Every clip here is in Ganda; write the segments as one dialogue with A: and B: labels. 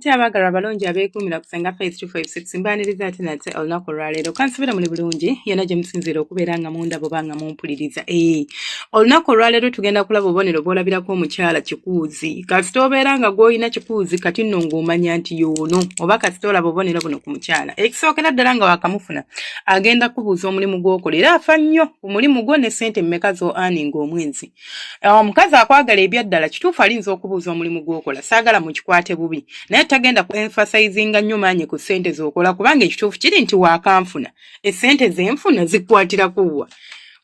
A: Mutya abaagalwa abalungi abeekuumira ku Ssenga Faith 256? Mbaaniriza ate nate olunaku olwaleero. Kansubira muli bulungi yonna gye musinziira okubeera nga mundaba oba nga mumpuliriza. Olunaku olwaleero tugenda kulaba obubonero bw'olabirako omukyala kikuuzi. Kasita obeera nga gw'olina kikuuzi, kati nno ng'omanya nti y'ono, oba kasita olaba obubonero buno ku mukyala. Ekisookera ddala, nga wakamufuna, agenda kubuuza omulimu gw'okola, era afa nnyo ku mulimu gwo ne ssente mmeka z'o-earninga omwezi. Omukazi akwagala ebyaddala kituufu alinza okubuuza omulimu gw'okola, saagala mukikwate bubi, naye tagenda ku emphasizinga nnyo maanyi ku ssente z'okola, kubanga ekituufu kiri nti waakanfuna, essente zenfuna zikkwatira kuwa?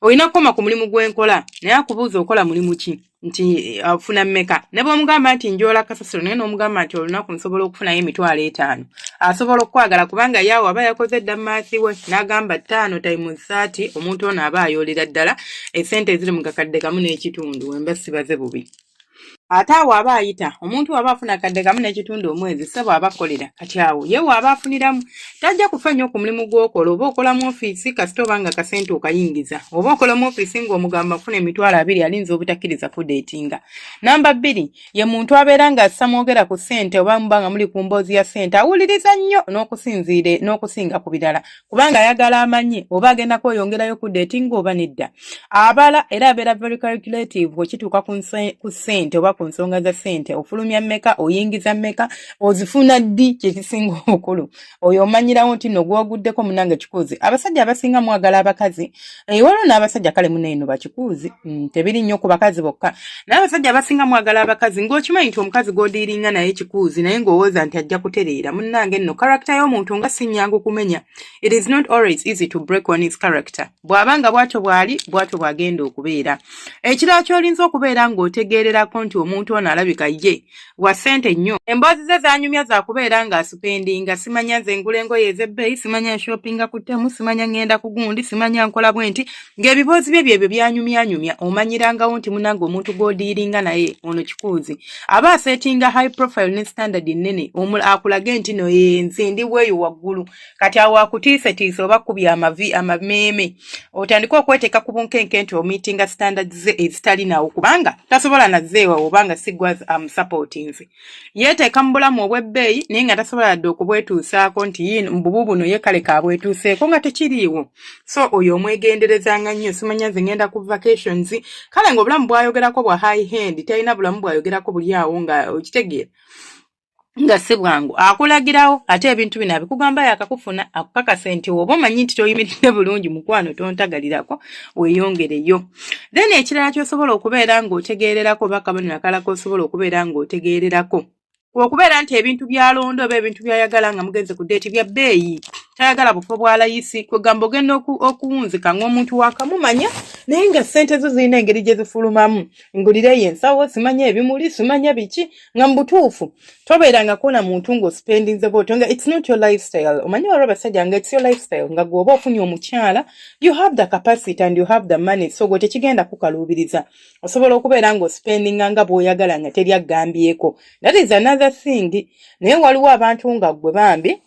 A: Olina kukoma ku mulimu gwenkola, naye akubuuza okola mulimu ki, nti ofuna mmeka. Ne bw'omugamba nti njoola kasasiro, naye n'omugamba nti olunaku nsobola okufunayo 50,000, asobola okukwagala, kubanga yaawe aba yakoze dda math we n'agamba 5 times 30, omuntu ono aba ayoolera ddala essente eziri mu 1,500, wemba sibaze bubi. Ate awo aba ayita omuntu aba afuna 1,500 omwezi, ssebo, aba akolera. Kati awo ye waaba afuniramu, tajja kufa nnyo ku mulimu gw'okola, oba okola mu ofiisi, kasita oba nga kasente okayingiza. Oba okola mu ofiisi ng'omugamba nfuna 20,000, alinza obutakkiriza kudeetinga. Namba 2, ye muntu abeera nga samwogera ku ssente, oba muba nga muli ku mboozi ya ssente, awuliriza nnyo n'okusinziire n'okusinga ku birala, kubanga ayagala amanye oba agenda kweyongerayo kudeetinga oba nedda. Abala era abeera very calculative okituuka ku ssente oba ku nsonga za ssente: ofulumya mmeka, oyingiza mmeka, ozifuna ddi? Kyekisinga obukulu, oyo omanyirawo nti nno gwoguddeko munange kikuuzi. Abasajja abasinga mwagala abakazi, waliwo n'abasajja kale muneeno bakikuuzi, tebiri nnyo ku bakazi bokka, naye abasajja abasinga mwagala abakazi ng'okimanyi nti omukazi gw'odiiringa naye kikuuzi, naye ng'owooza nti ajja kutereera. Munnange nno character y'omuntu nga si nnyangu kumenya. It is not always easy to break one's character. Bw'aba nga bw'atyo bw'ali, bw'atyo bw'agenda okubeera. Ekirala ky'olinza okubeera ng'otegeererako nti omuntu ono alabika ye wa ssente nnyo, emboozi ze zanyumya za kubeera ng'aspendinga. Simanya nze ngula engoye ez'ebbeeyi, simanya nshoppinga ku Temu, simanya ŋŋenda ku gundi, simanya nkola bwe nti, ng'ebiboozi bye byebyo byanyumyanyumya, omanyirangawo nti munange omuntu gw'odiiringa naye ono kikuuzi. Aba asettinga high profile ne standard ennene, akulage nti no nze ndi bweyo waggulu. Kati awo akutiisetiise oba kkubya amavi amameeme, otandike okweteeka ku bunkenke nti omeetinga standards ze ezitali nawo, kubanga tasobola nazeewa obanga si gwa amusupportinze. Yeeteeka mu bulamu obw'ebbeeyi, naye nga tasobola yadde okubwetuusaako, nti yiino mbubu buno ye kale kaabwetuuseeko nga tekiriiwo. So oyo omwegenderezanga nnyo. Simanya nze ngenda ku vacations, kale ng'obulamu bw'ayogerako bwa high end, talina bulamu bw'ayogerako buli awo nga okitegeera nga si bwangu. Akulagirawo, ate ebintu bino abikugamba yakakufuna, akukakase nti oba omanyi nti toyimiridde bulungi, mukwano, tontagalirako, weeyongereyo. Then ekirala ky'osobola okubeera ng'otegeererako, oba akabonero akalala k'osobola okubeera ng'otegeererako, okubeera nti ebintu by'alonda oba ebintu by'ayagala nga mugenze ku date bya bbeeyi, tayagala bufo bwa layisi. Kwegamba ogenda okuwunzika ng'omuntu wakamumanya, naye nga ssente zo zirina engeri gye zifulumamu: ngulireyo ensawo, simanya ebimuli, simanya biki, nga mu butuufu tobeerangako na muntu ng'ospendinze bwotyo, nga it's not your lifestyle. Omanyi waliwo abasajja nga it's your lifestyle, nga gwe oba ofunye omukyala, you have the capacity and you have the money, so gwe tekigenda kukaluubiriza, osobola okubeera ng'ospendinga nga bw'oyagala nga teri agambyeko. That is another thing. Naye waliwo abantu nga ggwe bambi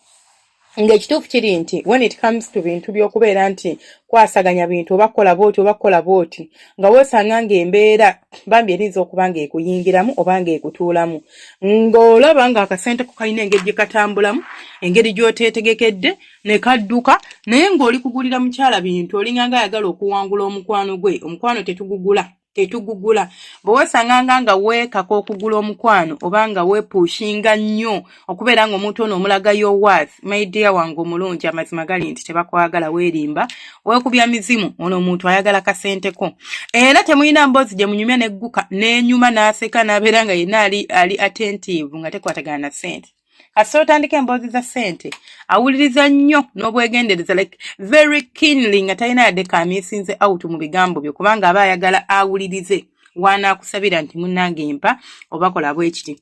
A: ng'ekituufu kiri nti when it comes to bintu by'okubeera nti kwasaganya bintu, oba kukola bwoti oba kukola bwoti, nga weesanga ng'embeera bambi erinza okuba ng'ekuyingiramu oba ng'ekutuulamu, ng'olaba ng'akasente ko kalina engeri gye katambulamu, engeri gy'oteetegekedde ne kadduka, naye ng'oli kugulira mukyala bintu, olinganga ayagala okuwangula omukwano gwe. Omukwano tetugugula, tetugugula. Bwe weesanganga nga weekaka okugula omukwano, oba nga weepushinga nnyo okubeera ng'omuntu ono omulaga your worth, my dear wange omulungi, amazima gali nti tebakwagala, weerimba, weekubya mizimu. Ono omuntu ayagala kasenteko, era temulina mboozi gye munyumya negguka n'enyuma n'aseka n'abeera nga yenna ali attentive nga tekwatagana na ssente. Kasita otandika emboozi za ssente, awuliriza nnyo n'obwegendereza, like very keenly, nga talina yadde kamissinze out mu bigambo byo, kubanga aba ayagala awulirize waanaakusabira nti munnange mpa oba kola bwe kiti.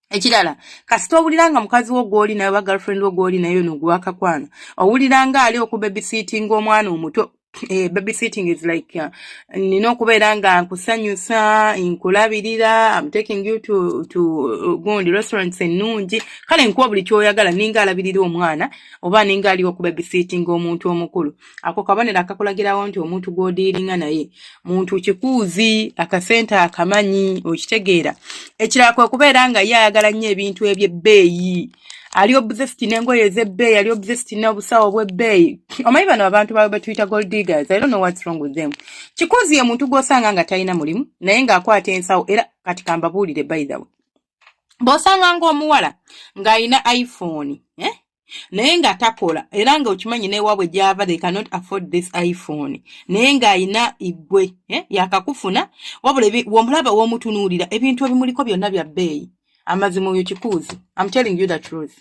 A: Ekirala, kasita owulira nga mukazi wo gw'oli naye oba girlfriend wo gw'oli naye ono gwakakwano, owulira nga ali okubabysittinga omwana omuto. Babysitting is like nina okubeera nga nkusanyusa, nkulabirira, I'm taking you to gundi restaurants ennungi, kale nkuwa buli kyoyagala, ninga alabirira omwana oba ninga aliwo ku babysitting omuntu omukulu. Ako kabonero akakulagirawo nti omuntu gw'odiiringa naye muntu kikuuzi, akasente akamanyi, okitegeera. Ekirala kwe kubeera nga ye ayagala nnyo ebintu eby'ebbeeyi, ali obsessed n'engoye ez'ebbeeyi, ali obsessed n'obusawo bw'ebbeeyi. Omanyi bano abantu bawe batuyita gold diggers, I don't know what's wrong with them. Kikuuzi ye muntu gw'osanga nga talina mulimu naye ng'akwata ensawo. Era kati kambabuulire, by the way, bw'osanga ng'omuwala ng'alina iPhone, eh? Naye nga takola, era nga okimanyi newaabwe gyava they cannot afford this iPhone, naye ng'alina igwe, eh? Yakakufuna, wabula womulaba, w'omutunuulira, ebintu ebimuliko byonna bya bbeeyi. Amazima oyo kikuuzi. I'm telling you the truth,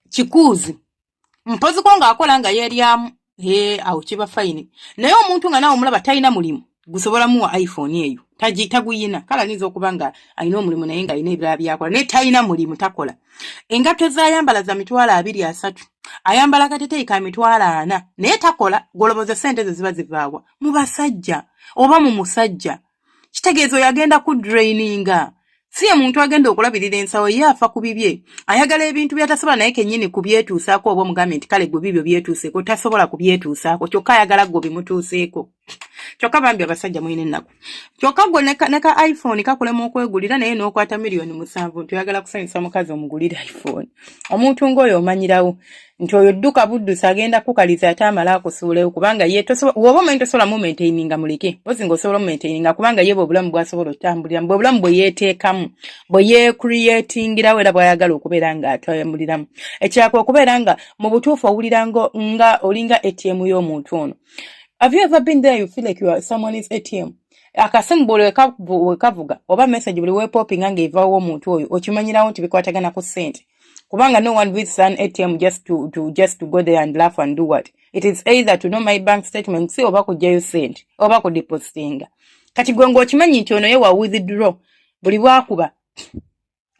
A: kikuuzi. Mpoziko ng'akola nga yeeryamu, awo kiba fine. Naye omuntu nga naawe omulaba talina mulimu gusobola muwa iPhone eyo, taguyina. Kale ayinza okuba nga alina omulimu naye ng'alina ebirala byakola, naye talina mulimu, takola. Engatto z'ayambala za 20,000, 30,000, ayambala kateteeyi ka 40,000, naye takola. Gw'olowooza ssente ezo ziba zivaawa? Mu basajja oba mu musajja. Kitegeeza oyo agenda ku draininga, si ye muntu agenda okulabirira ensawo. Ye afa ku bibye, ayagala ebintu by'atasobola naye kennyini kubyetuusaako. Oba omugambye nti kale gwe bibyo byetuuseeko, tasobola kubyetuusaako, kyokka ayagala gwe bimutuuseeko. Kyokka bambi abasajja mulina ennaku. Kyokka gwe ne ka iPhone kakulema okwegulira, naye n'okwata 7 million nti oyagala kusanyusa mukazi omugulire iPhone. Omuntu ng'oyo omanyirawo nti oyo dduka buddusi, agenda kukaliza ate amale akusuulewo, kubanga ye woba omanyi tosobola mumaintaininga, muleke. Mpozi ng'osobola omumaintaininga, kubanga ye bwe obulamu bw'asobola otambuliramu, bwe bulamu bwe yeeteekamu, bwe yeecreatingirawo, era bw'ayagala okubeera ng'atambuliramu. Ekirala kwe okubeera nga mu butuufu owulira nga olinga ATM y'omuntu ono. Have you ever been there, you feel like you are someone's ATM? Akasimu buli wekavuga oba message buli wepoppinga ng'evaawo omuntu oyo, okimanyirawo nti bikwatagana ku ssente, kubanga no one visits an ATM just to go there and laugh and do what. It is either to know my bank statements oba kugyayo ssente oba kudepositinga. Kati gwe ng'okimanyi nti ono ye wa withdraw, buli bwakuba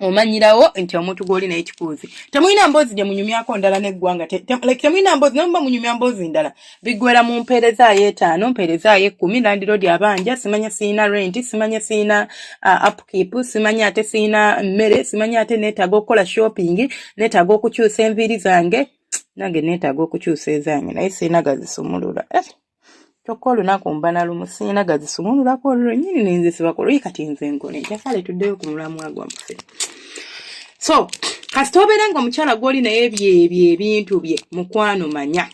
A: omanyirawo nti omuntu gw'oli naye kikuuzi. Temulina mboozi gye munyumyako ndala n'eggwanga, like temulina mboozi, naye muba munyumya mboozi ndala biggwera mu mpeerezaayo 5, mpeerezaayo 10, landlord abanja, simanya siyina rent, simanya siyina upkeep, simanya ate siyina mmere, simanya ate neetaaga okukola shopping, neetaaga okukyusa enviiri zange. Nange neetaaga okukyusa ezange, naye sirina gazisumulula, eh. Kyokka olunaku mba na lumu, sirina gazisumululako, olwo lwennyini nenzisiba ku luyi. Kati nze nkole ntya? Kale tuddeyo ku mulamwa gwaffe. So kasita obeera nga omukyala gw'oli naye byebyo ebintu bye, mukwano, manya,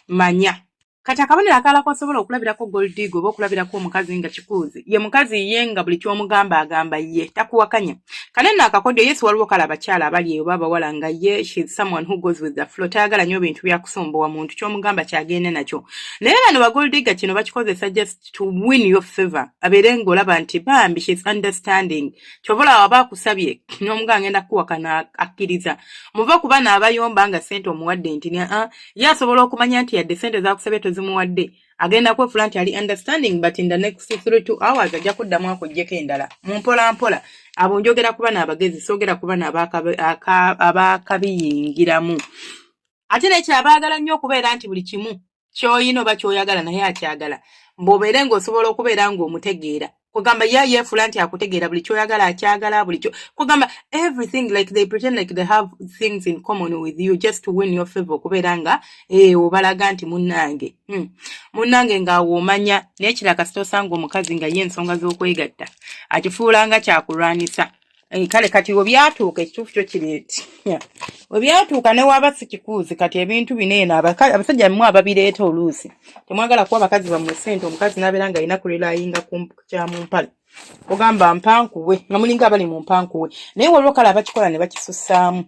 A: manya. Kati akabonero akalala kosobola okulabirako gold digger oba okulabirako omukazi nga kikuuzi, ye mukazi ye nga buli ky'omugamba agamba ye, takuwakanya. Kale nno akakodyo, yesu, waliwo kale abakyala abali eyo oba abawala nga ye she's someone who goes with the flow, tayagala nnyo bintu byakusumbuwa muntu, ky'omugamba kyagenda nakyo. Naye bano ba gold digger kino bakikozesa just to win your favor, abeere ng'olaba nti bambi she's understanding. Kyova olaba aba akusabye n'omugamba ngenda kukuwakana, akkiriza. Muva ku bano abayomba nga ssente omuwadde nti aa, ye asobola okumanya nti yadde ssente zakusabye tozimuwadde, agenda kwefula nti ali understanding, but in the next 3, 2 hours ajja kuddamu akuggyeko endala mu mpola mpola. Abo njogera ku bano abagezi, soogera ku bano abakabiyingiramu. Ate nekyabaagala nnyo okubeera nti buli kimu ky'oyina oba ky'oyagala naye akyagala, mbw'obeere ng'osobola okubeera ng'omutegeera. Kugamba ye yeefula nti akutegeera, buli ky'oyagala akyagala, buli kyo kugamba everything, like they pretend like they have things in common with you just to win your favor, okubeera nga obalaga nti munnange, munnange ng'awo omanya. Naye kirala kasita osanga omukazi nga ye ensonga z'okwegatta akifuula nga kyakulwanisa. Kale kati we byatuuka, ekituufu kyo kiri nti we byatuuka ne waba si kikuuzi. Kati ebintu bino eno abasajja mmwe ababireeta, oluusi temwagala kuwa bakazi bammwe ssente, omukazi n'abeera nga alina kurelyinga ku kya mu mpale, ogamba mpankuwe, nga mulinga abali mu mpankuwe. Naye waliwo kale abakikola ne bakisussaamu,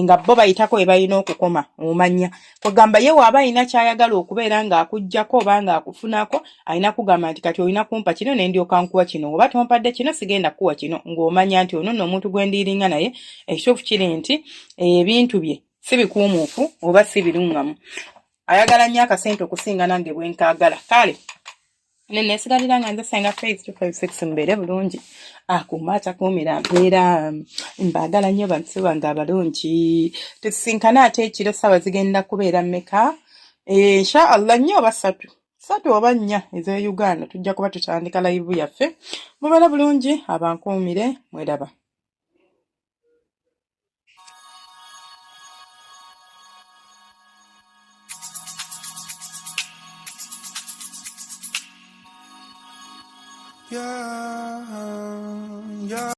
A: nga bo bayitako we balina okukoma. Omanya kwegamba ye waaba alina ky'ayagala okubeera ng'akuggyako oba ng'akufunako, alina kugamba nti kati olina kumpa kino ne ndyoka nkuwa kino, oba tompadde kino sigenda kukuwa kino. Ng'omanya nti ono nno omuntu gwe ndiiringa naye, ekituufu kiri nti ebintu bye si bikuumuufu oba si biruŋŋamu, ayagala nnyo akasente okusinga nange bwe nkaagala. Kale nenesigalira nga nze Senga Faith 256. Mbeere bulungi, akuuma atakuumira mpeera. Mbaagala nnyo bantu bange abalungi. Tusisinkane ate ekiro, ssaawa zigenda kubeera mmeka? Insha Allah nnyo oba 3. 3 oba 4 ez'e Uganda tujja kuba tutandika live yaffe. Mubala bulungi, abankuumire, mweraba.
B: Yeah, yeah.